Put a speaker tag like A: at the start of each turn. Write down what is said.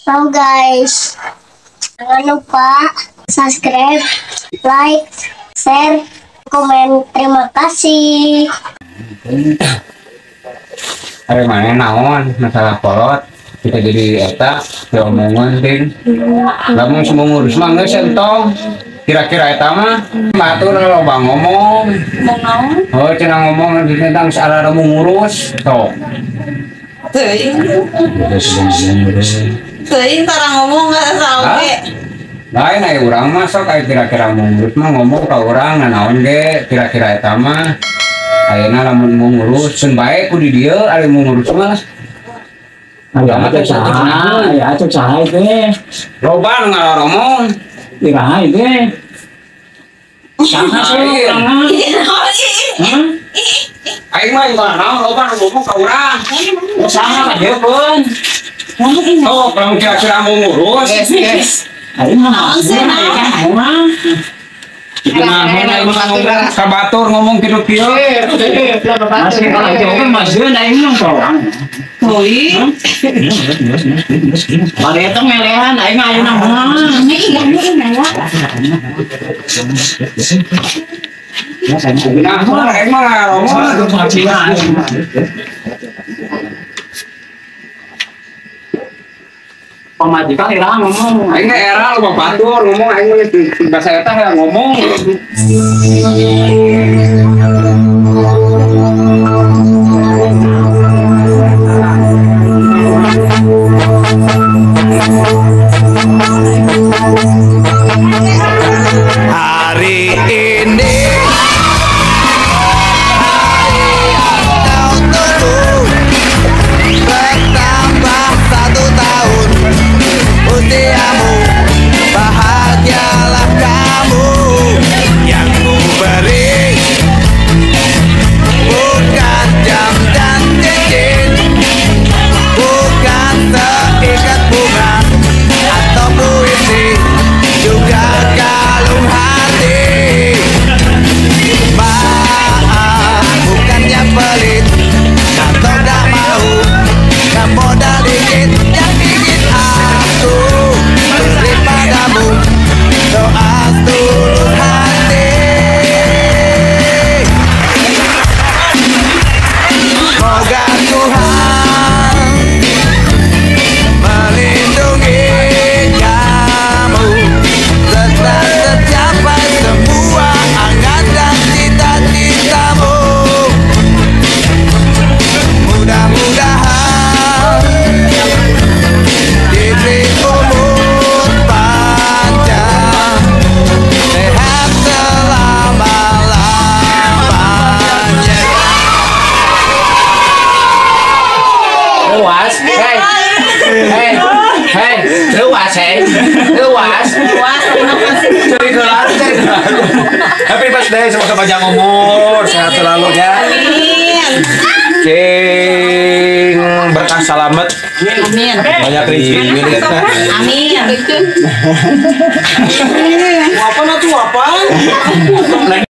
A: Halo guys, jangan lupa subscribe, like, share, komen. Terima kasih.
B: Ari mana naon masalah kolot kita jadi eta diomongan ting. Lamun semua ngurus mah geus entong. Kira-kira eta mah batur loba ngomong.
C: Ngomong naon?
B: Oh, cenah ngomong tentang sarara ngurus sok.
C: Teuing. Teuing tara ngomong enggak saoge.
B: Lain aya urang mah sok aya kira-kira ngurus mah ngomong ka urang nanaon ge kira-kira eta mah. Ayeuna lamun mau ngurus ceun bae ku di dieu ari mau ngurus mah.
D: Aya atuh saha, aya atuh saha teh.
B: Loba nu ngaroromong.
D: Iraha teh. Saha sih urang mah?
B: Aing mah imah naon loba nu ngomong ka urang.
D: Saha ka dieu pun.
B: Oh, lamun kira-kira mau ngurus.
D: Aing mah naon mah.
B: Nah, kabatur ngomong kitu kieu.
D: Masih kalau jauh masih aing mah kok.
C: Hoi.
D: Bade eta melehan aing ayeuna mah.
B: Nah, aing mah ngomong.
D: Pamajikan era ngomong.
B: Aing era loba batur ngomong aing bahasa eta hayang ngomong.
E: Hari ini hari atau tunggu bertambah 1 tahun usiamu, bahagialah kamu yang ku beri bukan jam dan cincin, bukan seikat bunga atau puisi, juga kalung hati. Maaf, bukannya pelit atau tak mau, tak modal dikit yang ingin aku beri padamu, doa tulus hati. Semoga Tuhan melindungi kamu serta tercapai semua angan dan cita-citamu. Mudah-mudahan diberi umur panjang, sehat selama-lamanya.
D: Luas, hei, hei, hei, luas, hei, luas,
C: luas, terima kasih.
F: Cari gelar, cari gelar. Happy birthday, semoga panjang umur, sehat selalu ya.
C: Amin.
F: Cing berkah selamat.
C: Amin.
F: Banyak rezeki.
C: Amin.
D: Apa atuh apa?